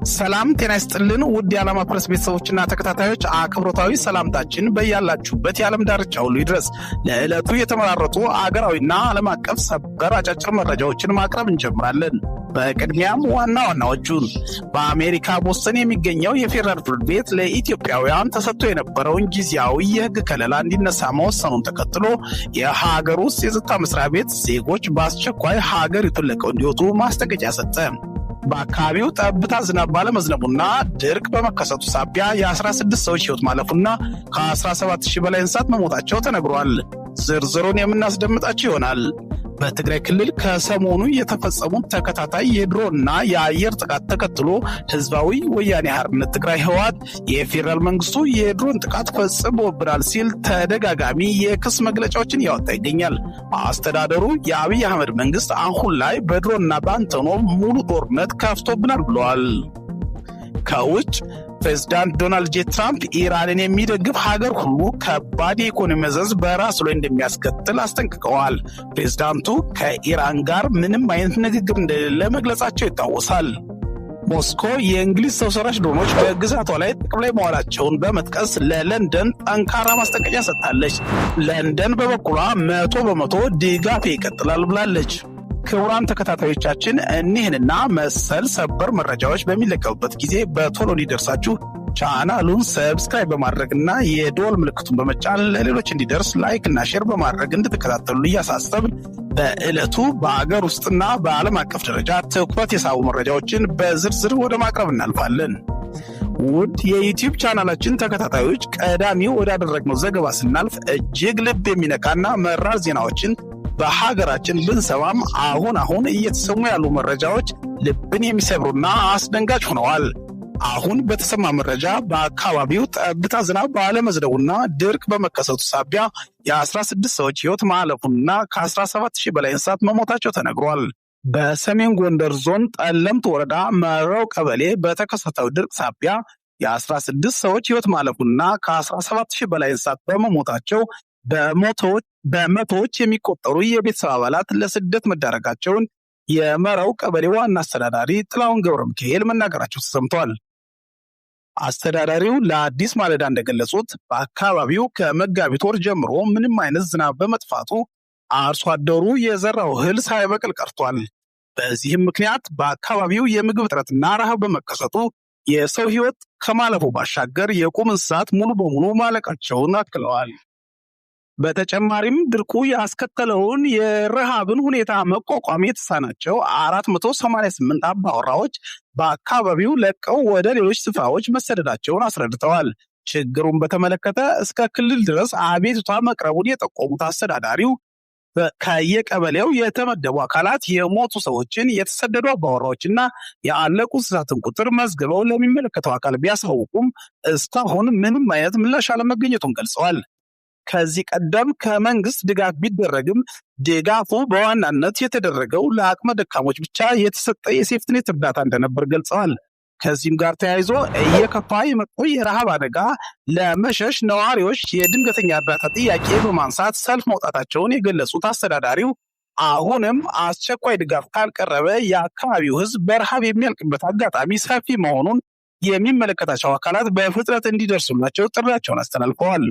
ሰላም ጤና ይስጥልን ውድ የዓላማ ፕሬስ ቤተሰቦችና ተከታታዮች፣ አክብሮታዊ ሰላምታችን በያላችሁበት የዓለም ዳርቻ ሁሉ ይድረስ። ለዕለቱ የተመራረጡ አገራዊና ዓለም አቀፍ ሰበር አጫጭር መረጃዎችን ማቅረብ እንጀምራለን። በቅድሚያም ዋና ዋናዎቹን፣ በአሜሪካ ቦስተን የሚገኘው የፌዴራል ፍርድ ቤት ለኢትዮጵያውያን ተሰጥቶ የነበረውን ጊዜያዊ የሕግ ከለላ እንዲነሳ መወሰኑን ተከትሎ የሀገር ውስጥ የጸጥታ መስሪያ ቤት ዜጎች በአስቸኳይ ሀገሪቱን ለቀው እንዲወጡ ማስጠንቀቂያ ሰጠ። በአካባቢው ጠብታ ዝናብ ባለመዝነቡና ድርቅ በመከሰቱ ሳቢያ የ16 ሰዎች ሕይወት ማለፉና ከ17 ሺህ በላይ እንስሳት መሞታቸው ተነግሯል። ዝርዝሩን የምናስደምጣቸው ይሆናል። በትግራይ ክልል ከሰሞኑ የተፈጸሙት ተከታታይ የድሮንና የአየር ጥቃት ተከትሎ ህዝባዊ ወያኔ ሓርነት ትግራይ ህወሓት የፌዴራል መንግስቱ የድሮን ጥቃት ፈጽሞብናል ሲል ተደጋጋሚ የክስ መግለጫዎችን እያወጣ ይገኛል። አስተዳደሩ የአብይ አህመድ መንግስት አሁን ላይ በድሮንና በአንቶኖቭ ሙሉ ጦርነት ከፍቶብናል ብለዋል። ከውጭ፣ ፕሬዚዳንት ዶናልድ ጄ ትራምፕ ኢራንን የሚደግፍ ሀገር ሁሉ ከባድ የኢኮኖሚ መዘዝ በራሱ ላይ እንደሚያስከትል አስጠንቅቀዋል። ፕሬዚዳንቱ ከኢራን ጋር ምንም አይነት ንግግር እንደሌለ መግለጻቸው ይታወሳል። ሞስኮ የእንግሊዝ ሰው ሰራሽ ድሮኖች በግዛቷ ላይ ጥቅም ላይ መዋላቸውን በመጥቀስ ለለንደን ጠንካራ ማስጠንቀቂያ ሰጥታለች። ለንደን በበኩሏ 100% ድጋፌ ይቀጥላል ብላለች። ክቡራን ተከታታዮቻችን፣ እኒህንና መሰል ሰበር መረጃዎች በሚለቀቁበት ጊዜ በቶሎ እንዲደርሳችሁ ቻናሉን subscribe በማድረግና የደወል ምልክቱን በመጫን ለሌሎች እንዲደርስ like እና share በማድረግ እንድትከታተሉ እያሳሰብን፣ በዕለቱ በአገር ውስጥና በዓለም አቀፍ ደረጃ ትኩረት የሳቡ መረጃዎችን በዝርዝር ወደ ማቅረብ እናልፋለን። ውድ የዩቲዩብ ቻናላችን ተከታታዮች፣ ቀዳሚው ወዳደረግነው ዘገባ ስናልፍ እጅግ ልብ የሚነካና መራር ዜናዎችን በሀገራችን ብንሰማም አሁን አሁን እየተሰሙ ያሉ መረጃዎች ልብን የሚሰብሩና አስደንጋጭ ሆነዋል። አሁን በተሰማ መረጃ በአካባቢው ጠብታ ዝናብ ባለመዝነቡና ድርቅ በመከሰቱ ሳቢያ የ16 ሰዎች ሕይወት ማለፉንና ከ17 ሺህ በላይ እንስሳት መሞታቸው ተነግሯል። በሰሜን ጎንደር ዞን ጠለምት ወረዳ መረው ቀበሌ በተከሰተው ድርቅ ሳቢያ የ16 ሰዎች ሕይወት ማለፉና ከ17 ሺህ በላይ እንስሳት በመሞታቸው በመቶዎች የሚቆጠሩ የቤተሰብ አባላት ለስደት መዳረጋቸውን የመረው ቀበሌ ዋና አስተዳዳሪ ጥላሁን ገብረ ሚካኤል መናገራቸው ተሰምቷል። አስተዳዳሪው ለአዲስ ማለዳ እንደገለጹት በአካባቢው ከመጋቢት ወር ጀምሮ ምንም አይነት ዝናብ በመጥፋቱ አርሶ አደሩ የዘራው እህል ሳይበቅል ቀርቷል። በዚህም ምክንያት በአካባቢው የምግብ እጥረትና ረሃብ በመከሰቱ የሰው ሕይወት ከማለፉ ባሻገር የቁም እንስሳት ሙሉ በሙሉ ማለቃቸውን አክለዋል። በተጨማሪም ድርቁ ያስከተለውን የረሃብን ሁኔታ መቋቋም የተሳናቸው 488 አባወራዎች በአካባቢው ለቀው ወደ ሌሎች ስፍራዎች መሰደዳቸውን አስረድተዋል። ችግሩን በተመለከተ እስከ ክልል ድረስ አቤቱታ መቅረቡን የጠቆሙት አስተዳዳሪው ከየቀበሌው የተመደቡ አካላት የሞቱ ሰዎችን፣ የተሰደዱ አባወራዎችና የአለቁ እንስሳትን ቁጥር መዝግበው ለሚመለከተው አካል ቢያሳውቁም እስካሁን ምንም አይነት ምላሽ አለመገኘቱን ገልጸዋል። ከዚህ ቀደም ከመንግስት ድጋፍ ቢደረግም ድጋፉ በዋናነት የተደረገው ለአቅመ ደካሞች ብቻ የተሰጠ የሴፍትኔት እርዳታ እንደነበር ገልጸዋል። ከዚህም ጋር ተያይዞ እየከፋ የመጣው የረሃብ አደጋ ለመሸሽ ነዋሪዎች የድንገተኛ እርዳታ ጥያቄ በማንሳት ሰልፍ መውጣታቸውን የገለጹት አስተዳዳሪው፣ አሁንም አስቸኳይ ድጋፍ ካልቀረበ የአካባቢው ሕዝብ በረሃብ የሚያልቅበት አጋጣሚ ሰፊ መሆኑን የሚመለከታቸው አካላት በፍጥነት እንዲደርሱላቸው ጥሪያቸውን አስተላልፈዋል።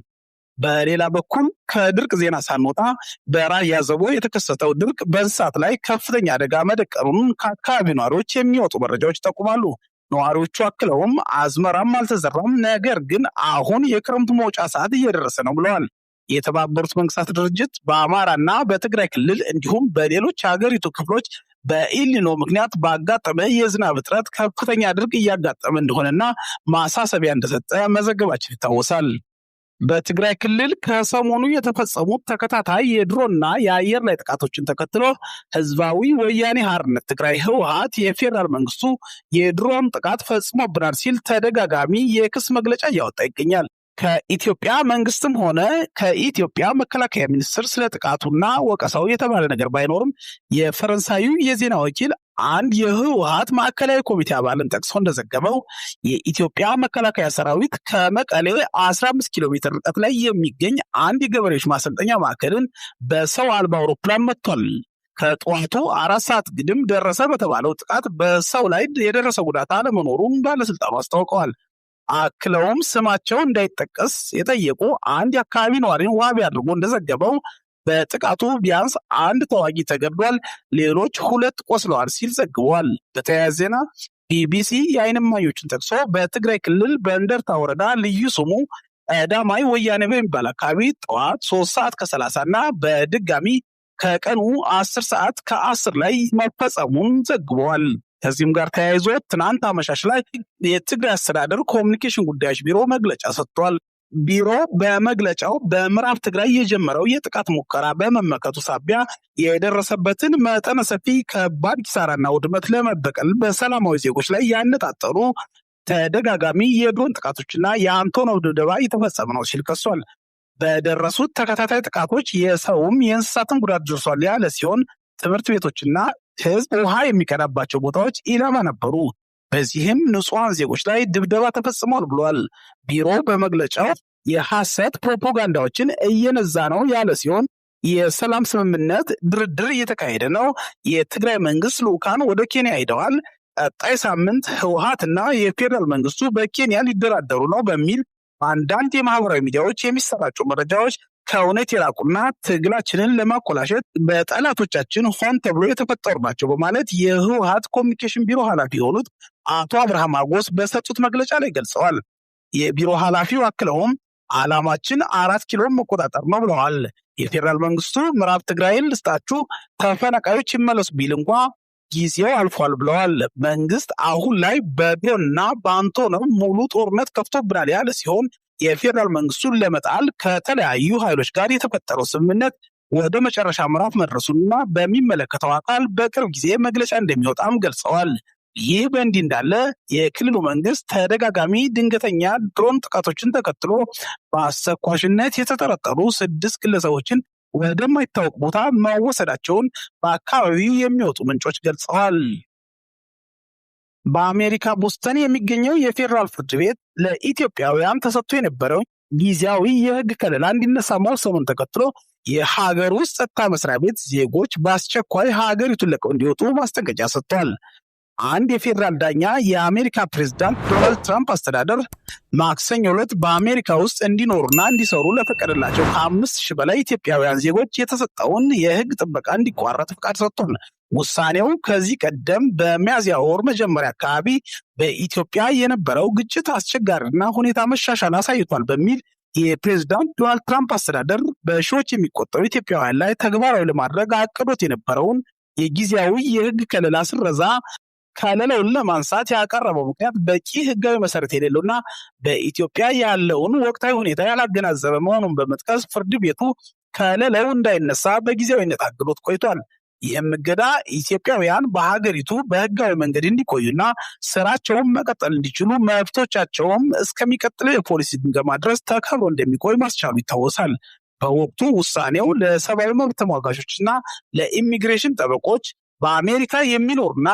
በሌላ በኩል ከድርቅ ዜና ሳንወጣ በራያ አዘቦ የተከሰተው ድርቅ በእንስሳት ላይ ከፍተኛ አደጋ መደቀኑን ከአካባቢው ነዋሪዎች የሚወጡ መረጃዎች ይጠቁማሉ። ነዋሪዎቹ አክለውም አዝመራም አልተዘራም፣ ነገር ግን አሁን የክረምቱ መውጫ ሰዓት እየደረሰ ነው ብለዋል። የተባበሩት መንግስታት ድርጅት በአማራና በትግራይ ክልል እንዲሁም በሌሎች የሀገሪቱ ክፍሎች በኤልኒኖ ምክንያት ባጋጠመ የዝናብ እጥረት ከፍተኛ ድርቅ እያጋጠመ እንደሆነና ማሳሰቢያ እንደሰጠ መዘገባችን ይታወሳል። በትግራይ ክልል ከሰሞኑ የተፈጸሙት ተከታታይ የድሮንና የአየር ላይ ጥቃቶችን ተከትሎ ህዝባዊ ወያኔ ሓርነት ትግራይ ህወሓት የፌዴራል መንግስቱ የድሮን ጥቃት ፈጽሞብናል ሲል ተደጋጋሚ የክስ መግለጫ እያወጣ ይገኛል። ከኢትዮጵያ መንግስትም ሆነ ከኢትዮጵያ መከላከያ ሚኒስቴር ስለ ጥቃቱና ወቀሳው የተባለ ነገር ባይኖርም፣ የፈረንሳዩ የዜና ወኪል አንድ የህወሓት ማዕከላዊ ኮሚቴ አባልን ጠቅሶ እንደዘገበው የኢትዮጵያ መከላከያ ሰራዊት ከመቀሌ 15 ኪሎ ሜትር ርቀት ላይ የሚገኝ አንድ የገበሬዎች ማሰልጠኛ ማዕከልን በሰው አልባ አውሮፕላን መትቷል። ከጠዋቱ 4 ሰዓት ግድም ደረሰ በተባለው ጥቃት በሰው ላይ የደረሰ ጉዳት አለመኖሩን ባለስልጣኑ አስታውቀዋል። አክለውም ስማቸው እንዳይጠቀስ የጠየቁ አንድ የአካባቢ ነዋሪን ዋቢ አድርጎ እንደዘገበው በጥቃቱ ቢያንስ አንድ ተዋጊ ተገድሏል፣ ሌሎች ሁለት ቆስለዋል ሲል ዘግቧል። በተያያዘ ዜና ቢቢሲ የዓይን እማኞችን ጠቅሶ በትግራይ ክልል በእንደርታ ወረዳ ልዩ ስሙ ቀዳማይ ወያኔ በሚባል አካባቢ ጠዋት 3 ሰዓት ከ30 እና በድጋሚ ከቀኑ 10 ሰዓት ከ10 ላይ መፈጸሙን ዘግበዋል። ከዚህም ጋር ተያይዞ ትናንት አመሻሽ ላይ የትግራይ አስተዳደር ኮሚኒኬሽን ጉዳዮች ቢሮ መግለጫ ሰጥቷል። ቢሮ በመግለጫው በምዕራብ ትግራይ የጀመረው የጥቃት ሙከራ በመመከቱ ሳቢያ የደረሰበትን መጠነ ሰፊ ከባድ ኪሳራና ውድመት ለመበቀል በሰላማዊ ዜጎች ላይ ያነጣጠሩ ተደጋጋሚ የድሮን ጥቃቶችና የአንቶኖቭ ድብደባ እየተፈጸመ ነው ሲል ከሷል። በደረሱት ተከታታይ ጥቃቶች የሰውም የእንስሳትን ጉዳት ደርሷል ያለ ሲሆን፣ ትምህርት ቤቶችና ሕዝብ ውሃ የሚቀዳባቸው ቦታዎች ኢላማ ነበሩ። በዚህም ንጹሐን ዜጎች ላይ ድብደባ ተፈጽሟል ብሏል። ቢሮው በመግለጫው የሐሰት ፕሮፓጋንዳዎችን እየነዛ ነው ያለ ሲሆን፣ የሰላም ስምምነት ድርድር እየተካሄደ ነው፣ የትግራይ መንግስት ልዑካን ወደ ኬንያ ሄደዋል፣ ቀጣይ ሳምንት ህወሓትና የፌዴራል መንግስቱ በኬንያ ሊደራደሩ ነው በሚል አንዳንድ የማህበራዊ ሚዲያዎች የሚሰራጩ መረጃዎች ከእውነት የራቁና ትግላችንን ለማኮላሸት በጠላቶቻችን ሆን ተብሎ የተፈጠሩ ናቸው በማለት የህወሓት ኮሚኒኬሽን ቢሮ ኃላፊ የሆኑት አቶ አብርሃም አጎስ በሰጡት መግለጫ ላይ ገልጸዋል። የቢሮ ኃላፊው አክለውም ዓላማችን 4 ኪሎን መቆጣጠር ነው ብለዋል። የፌዴራል መንግስቱ ምዕራብ ትግራይን ልስጣችሁ፣ ተፈናቃዮች ይመለሱ ቢል እንኳ ጊዜው አልፏል ብለዋል። መንግስት አሁን ላይ በድሮንና በአንቶኖቭ ሙሉ ጦርነት ከፍቶብናል ያለ ሲሆን፣ የፌዴራል መንግስቱን ለመጣል ከተለያዩ ኃይሎች ጋር የተፈጠረው ስምምነት ወደ መጨረሻ ምዕራፍ መድረሱንና በሚመለከተው አካል በቅርብ ጊዜ መግለጫ እንደሚወጣም ገልጸዋል። ይህ በእንዲህ እንዳለ የክልሉ መንግስት ተደጋጋሚ ድንገተኛ ድሮን ጥቃቶችን ተከትሎ በአስተኳሽነት የተጠረጠሩ ስድስት ግለሰቦችን ወደማይታወቅ ቦታ መወሰዳቸውን በአካባቢው የሚወጡ ምንጮች ገልጸዋል። በአሜሪካ ቦስተን የሚገኘው የፌዴራል ፍርድ ቤት ለኢትዮጵያውያን ተሰጥቶ የነበረው ጊዜያዊ የሕግ ከለላ እንዲነሳ መወሰኑን ተከትሎ የሀገር ውስጥ ጸጥታ መስሪያ ቤት ዜጎች በአስቸኳይ ሀገሪቱን ለቀው እንዲወጡ ማስጠንቀቂያ ሰጥቷል። አንድ የፌዴራል ዳኛ የአሜሪካ ፕሬዝዳንት ዶናልድ ትራምፕ አስተዳደር ማክሰኞ ዕለት በአሜሪካ ውስጥ እንዲኖሩና እንዲሰሩ ለፈቀደላቸው ከ5,000 በላይ ኢትዮጵያውያን ዜጎች የተሰጠውን የሕግ ጥበቃ እንዲቋረጥ ፍቃድ ሰጥቷል። ውሳኔው ከዚህ ቀደም በሚያዝያ ወር መጀመሪያ አካባቢ በኢትዮጵያ የነበረው ግጭት አስቸጋሪና ሁኔታ መሻሻል አሳይቷል በሚል የፕሬዝዳንት ዶናልድ ትራምፕ አስተዳደር በሺዎች የሚቆጠሩ ኢትዮጵያውያን ላይ ተግባራዊ ለማድረግ አቅዶት የነበረውን የጊዜያዊ የሕግ ከለላ ስረዛ ከለላውን ለማንሳት ያቀረበው ምክንያት በቂ ሕጋዊ መሰረት የሌለውና በኢትዮጵያ ያለውን ወቅታዊ ሁኔታ ያላገናዘበ መሆኑን በመጥቀስ ፍርድ ቤቱ ከለላው እንዳይነሳ በጊዜያዊነት አግዶት ቆይቷል። ይህም እገዳ ኢትዮጵያውያን በሀገሪቱ በህጋዊ መንገድ እንዲቆዩና ስራቸውን መቀጠል እንዲችሉ መብቶቻቸውም እስከሚቀጥለው የፖሊሲ ግምገማ ድረስ ተከብሮ እንደሚቆይ ማስቻሉ ይታወሳል። በወቅቱ ውሳኔው ለሰብአዊ መብት ተሟጋቾችና ለኢሚግሬሽን ጠበቆች በአሜሪካ የሚኖሩና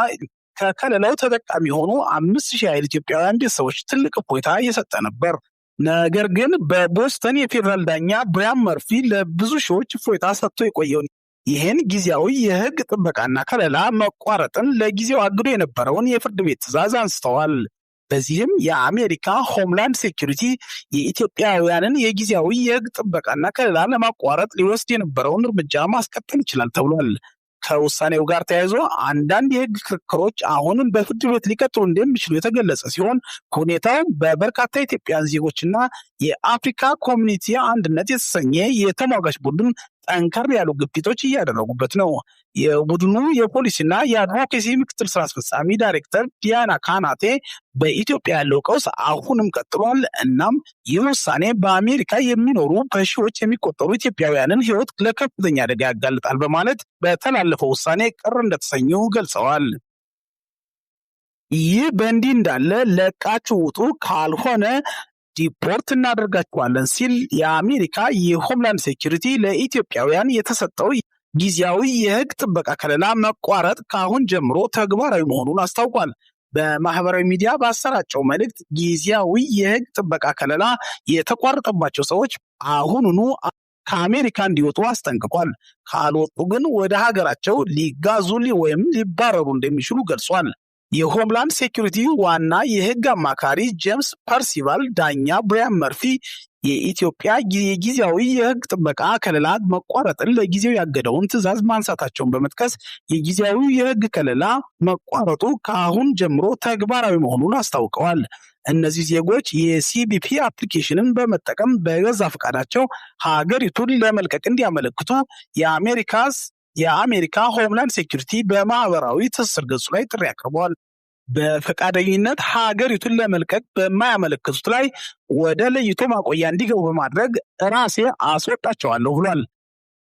ከከለላው ተጠቃሚ የሆኑ 5,000 ያህል ኢትዮጵያውያን ቤተሰቦች ትልቅ እፎይታ እየሰጠ ነበር። ነገር ግን በቦስተን የፌዴራል ዳኛ ብሪያን መርፊ ለብዙ ሺዎች እፎይታ ሰጥቶ የቆየውን ይህን ጊዜያዊ የህግ ጥበቃና ከለላ መቋረጥን ለጊዜው አግዶ የነበረውን የፍርድ ቤት ትዕዛዝ አንስተዋል። በዚህም የአሜሪካ Homeland Security የኢትዮጵያውያንን የጊዜያዊ የህግ ጥበቃና ከለላ ለማቋረጥ ሊወስድ የነበረውን እርምጃ ማስቀጠል ይችላል ተብሏል። ከውሳኔው ጋር ተያይዞ አንዳንድ የህግ ክርክሮች አሁንም በፍርድ ቤት ሊቀጥሉ እንደሚችሉ የተገለጸ ሲሆን፣ ሁኔታው በበርካታ ኢትዮጵያውያን ዜጎችና የአፍሪካ ኮሚኒቲ አንድነት የተሰኘ የተሟጋች ቡድን ጠንከር ያሉ ግፊቶች እያደረጉበት ነው። የቡድኑ የፖሊሲና የ advocacy ምክትል ስራ አስፈጻሚ ዳይሬክተር ዲያና ካናቴ በኢትዮጵያ ያለው ቀውስ አሁንም ቀጥሏል። እናም ይህ ውሳኔ በአሜሪካ የሚኖሩ በሺዎች የሚቆጠሩ ኢትዮጵያውያንን ሕይወት ለከፍተኛ አደጋ ያጋልጣል በማለት በተላለፈው ውሳኔ ቅር እንደተሰኙ ገልጸዋል። ይህ በእንዲህ እንዳለ ለቃችሁ ውጡ፣ ካልሆነ deport እናደርጋችኋለን ሲል የአሜሪካ የ Homeland Security ለኢትዮጵያውያን የተሰጠው ጊዜያዊ የሕግ ጥበቃ ከለላ መቋረጥ ከአሁን ጀምሮ ተግባራዊ መሆኑን አስታውቋል። በማህበራዊ ሚዲያ ባሰራጨው መልእክት ጊዜያዊ የሕግ ጥበቃ ከለላ የተቋረጠባቸው ሰዎች አሁኑኑ ከአሜሪካ እንዲወጡ አስጠንቅቋል። ካልወጡ ግን ወደ ሀገራቸው ሊጋዙ ወይም ሊባረሩ እንደሚችሉ ገልጿል። የ Homeland Security ዋና የህግ አማካሪ ጄምስ ፐርሲቫል ዳኛ ብሪያን መርፊ የኢትዮጵያ የጊዜያዊ የህግ ጥበቃ ከለላ መቋረጥን ለጊዜው ያገደውን ትዕዛዝ ማንሳታቸውን በመጥቀስ የጊዜያዊ የህግ ከለላ መቋረጡ ከአሁን ጀምሮ ተግባራዊ መሆኑን አስታውቀዋል። እነዚህ ዜጎች የ CBP application ን በመጠቀም በገዛ ፈቃዳቸው ሀገሪቱን ለመልቀቅ እንዲያመለክቱ የአሜሪካ Homeland Security በማህበራዊ ትስስር ገጹ ላይ ጥሪ አቅርበዋል። በፈቃደኝነት ሀገሪቱን ለመልቀቅ በማያመለክቱት ላይ ወደ ለይቶ ማቆያ እንዲገቡ በማድረግ ራሴ አስወጣቸዋለሁ ብሏል።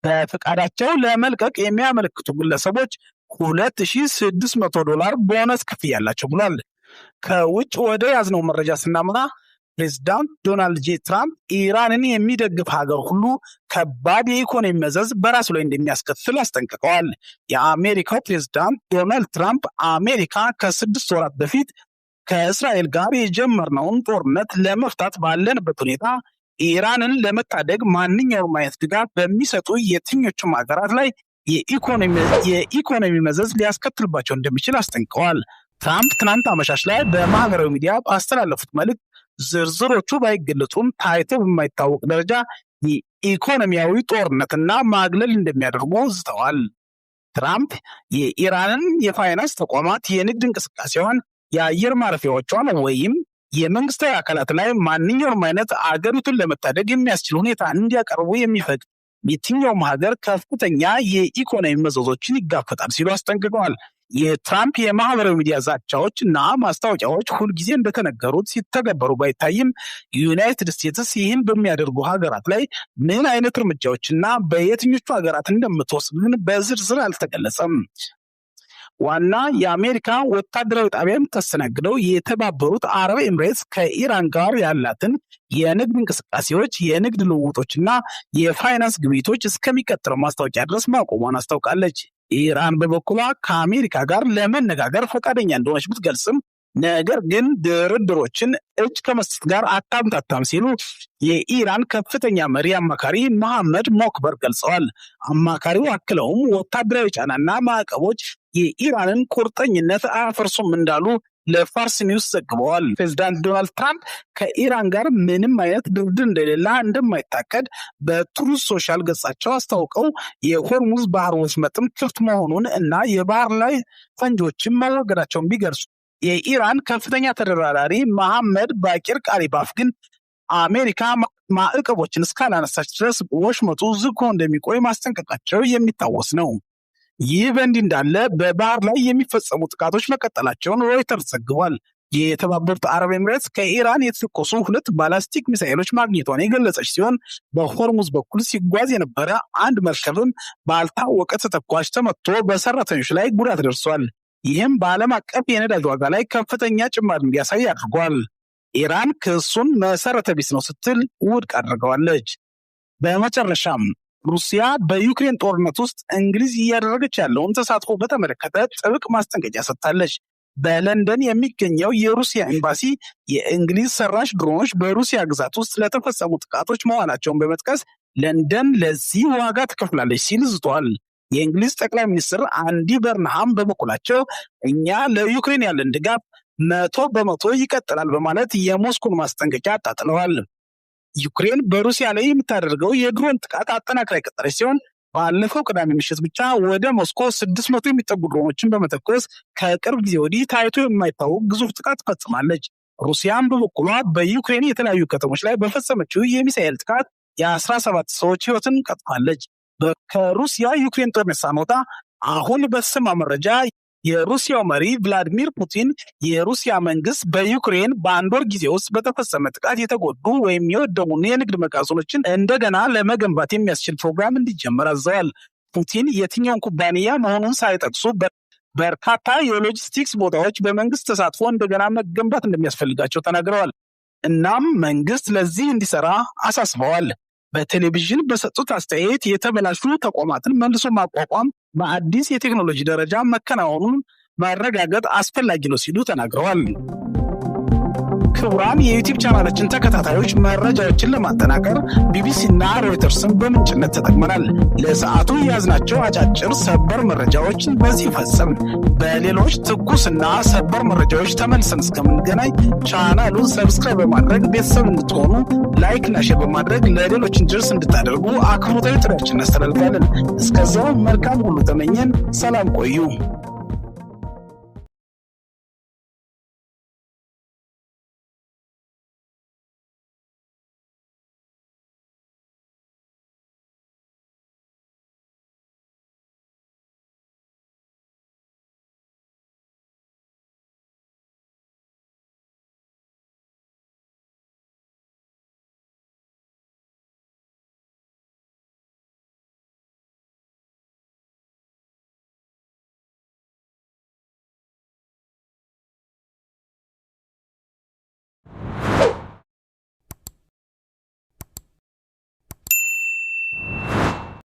በፈቃዳቸው ለመልቀቅ የሚያመለክቱ ግለሰቦች $2,600 ቦነስ ክፍያ አላቸው ብሏል። ከውጭ ወደ ያዝነው መረጃ ስናመራ ፕሬዚዳንት ዶናልድ ጄ ትራምፕ ኢራንን የሚደግፍ ሀገር ሁሉ ከባድ የኢኮኖሚ መዘዝ በራሱ ላይ እንደሚያስከትል አስጠንቅቀዋል። የአሜሪካው ፕሬዚዳንት ዶናልድ ትራምፕ አሜሪካ ከ6 ወራት በፊት ከእስራኤል ጋር የጀመርነውን ጦርነት ለመፍታት ባለንበት ሁኔታ ኢራንን ለመታደግ ማንኛውም አይነት ድጋፍ በሚሰጡ የትኞቹም ሀገራት ላይ የኢኮኖሚ መዘዝ ሊያስከትልባቸው እንደሚችል አስጠንቅቀዋል። ትራምፕ ትናንት አመሻሽ ላይ በማህበራዊ ሚዲያ ባስተላለፉት መልእክት ዝርዝሮቹ ባይገለጹም ታይቶ በማይታወቅ ደረጃ የኢኮኖሚያዊ ጦርነትና ማግለል እንደሚያደርጉ ዝተዋል። ትራምፕ የኢራንን የፋይናንስ ተቋማት፣ የንግድ እንቅስቃሴዋን፣ የአየር ማረፊያዎቿን ወይም የመንግስታዊ አካላት ላይ ማንኛውንም አይነት አገሪቱን ለመታደግ የሚያስችል ሁኔታ እንዲያቀርቡ የሚፈቅድ የትኛውም ሀገር ከፍተኛ የኢኮኖሚ መዘዞችን ይጋፈጣል ሲሉ አስጠንቅቀዋል። የትራምፕ የማህበራዊ ሚዲያ ዛቻዎች እና ማስታወቂያዎች ሁልጊዜ እንደተነገሩት ሲተገበሩ ባይታይም ዩናይትድ ስቴትስ ይህን በሚያደርጉ ሀገራት ላይ ምን አይነት እርምጃዎችና በየትኞቹ ሀገራት እንደምትወስድ ግን በዝርዝር አልተገለጸም። ዋና የአሜሪካ ወታደራዊ ጣቢያ የምታስተናግደው የተባበሩት አረብ ኤምሬትስ ከኢራን ጋር ያላትን የንግድ እንቅስቃሴዎች፣ የንግድ ልውውጦችና የፋይናንስ ግብይቶች እስከሚቀጥለው ማስታወቂያ ድረስ ማቆሟን አስታውቃለች። ኢራን በበኩሏ ከአሜሪካ ጋር ለመነጋገር ፈቃደኛ እንደሆነች ብትገልጽም ነገር ግን ድርድሮችን እጅ ከመስጠት ጋር አታምታታም ሲሉ የኢራን ከፍተኛ መሪ አማካሪ መሐመድ ሞክበር ገልጸዋል። አማካሪው አክለውም ወታደራዊ ጫናና ማዕቀቦች የኢራንን ቁርጠኝነት አያፈርሱም እንዳሉ ለፋርስ ኒውስ ዘግበዋል። ፕሬዚዳንት ዶናልድ ትራምፕ ከኢራን ጋር ምንም አይነት ድርድር እንደሌለ እንደማይታቀድ በ Truth Social ገጻቸው አስታውቀው የሆርሙዝ ባህር ወሽመጥም ክፍት መሆኑን እና የባህር ላይ ፈንጂዎችን መወገዳቸውን ቢገልጹ የኢራን ከፍተኛ ተደራዳሪ መሐመድ ባቂር ቃሊባፍ ግን አሜሪካ ማዕቀቦችን እስካላነሳች ድረስ ወሽመጡ ዝግ ሆኖ እንደሚቆይ ማስጠንቀቃቸው የሚታወስ ነው። ይህ በእንዲህ እንዳለ በባህር ላይ የሚፈጸሙ ጥቃቶች መቀጠላቸውን ሮይተርስ ዘግቧል። የተባበሩት አረብ ኤምሬትስ ከኢራን የተተኮሱ ሁለት ባላስቲክ ሚሳኤሎች ማግኘቷን የገለጸች ሲሆን በሆርሙዝ በኩል ሲጓዝ የነበረ አንድ መርከብም ባልታወቀ ተተኳሽ ተመትቶ በሰራተኞች ላይ ጉዳት ደርሷል። ይህም በዓለም አቀፍ የነዳጅ ዋጋ ላይ ከፍተኛ ጭማሪ እንዲያሳይ አድርጓል። ኢራን ክሱን መሰረተ ቢስ ነው ስትል ውድቅ አድርገዋለች። በመጨረሻም ሩሲያ በዩክሬን ጦርነት ውስጥ እንግሊዝ እያደረገች ያለውን ተሳትፎ በተመለከተ ጥብቅ ማስጠንቀቂያ ሰጥታለች። በለንደን የሚገኘው የሩሲያ ኤምባሲ የእንግሊዝ ሰራሽ ድሮኖች በሩሲያ ግዛት ውስጥ ለተፈጸሙ ጥቃቶች መዋላቸውን በመጥቀስ ለንደን ለዚህ ዋጋ ትከፍላለች ሲል ዝቷል። የእንግሊዝ ጠቅላይ ሚኒስትር አንዲ በርንሃም በበኩላቸው እኛ ለዩክሬን ያለን ድጋፍ 100% ይቀጥላል በማለት የሞስኮን ማስጠንቀቂያ አጣጥለዋል። ዩክሬን በሩሲያ ላይ የምታደርገው የድሮን ጥቃት አጠናክራ የቀጠለች ሲሆን ባለፈው ቅዳሜ ምሽት ብቻ ወደ ሞስኮ 600 የሚጠጉ ድሮኖችን በመተኮስ ከቅርብ ጊዜ ወዲህ ታይቶ የማይታወቅ ግዙፍ ጥቃት ፈጽማለች። ሩሲያም በበኩሏ በዩክሬን የተለያዩ ከተሞች ላይ በፈጸመችው የሚሳኤል ጥቃት የ17 ሰዎች ሕይወትን ቀጥፋለች። ከሩሲያ ዩክሬን ጦርነት ሳንወጣ አሁን በተሰማ መረጃ የሩሲያው መሪ ቭላዲሚር ፑቲን የሩሲያ መንግስት በዩክሬን በአንድ ወር ጊዜ ውስጥ በተፈጸመ ጥቃት የተጎዱ ወይም የወደሙ የንግድ መጋዘኖችን እንደገና ለመገንባት የሚያስችል ፕሮግራም እንዲጀመር አዘዋል። ፑቲን የትኛውን ኩባንያ መሆኑን ሳይጠቅሱ በርካታ የሎጂስቲክስ ቦታዎች በመንግስት ተሳትፎ እንደገና መገንባት እንደሚያስፈልጋቸው ተናግረዋል። እናም መንግስት ለዚህ እንዲሰራ አሳስበዋል። በቴሌቪዥን በሰጡት አስተያየት የተበላሹ ተቋማትን መልሶ ማቋቋም በአዲስ የቴክኖሎጂ ደረጃ መከናወኑን ማረጋገጥ አስፈላጊ ነው ሲሉ ተናግረዋል። ክቡራን የዩቲዩብ ቻናላችን ተከታታዮች፣ መረጃዎችን ለማጠናቀር ቢቢሲና ሮይተርስን በምንጭነት ተጠቅመናል። ለሰዓቱ የያዝናቸው አጫጭር ሰበር መረጃዎችን በዚህ ፈጸምን። በሌሎች ትኩስና ሰበር መረጃዎች ተመልሰን እስከምንገናኝ ቻናሉን subscribe በማድረግ ቤተሰብ እንድትሆኑ፣ like ና share በማድረግ ለሌሎች እንዲደርስ እንድታደርጉ አክብሮታዊ ጥሪያችንን እናስተላልፋለን። እስከዚያው መልካም ሁሉ ተመኘን። ሰላም ቆዩ።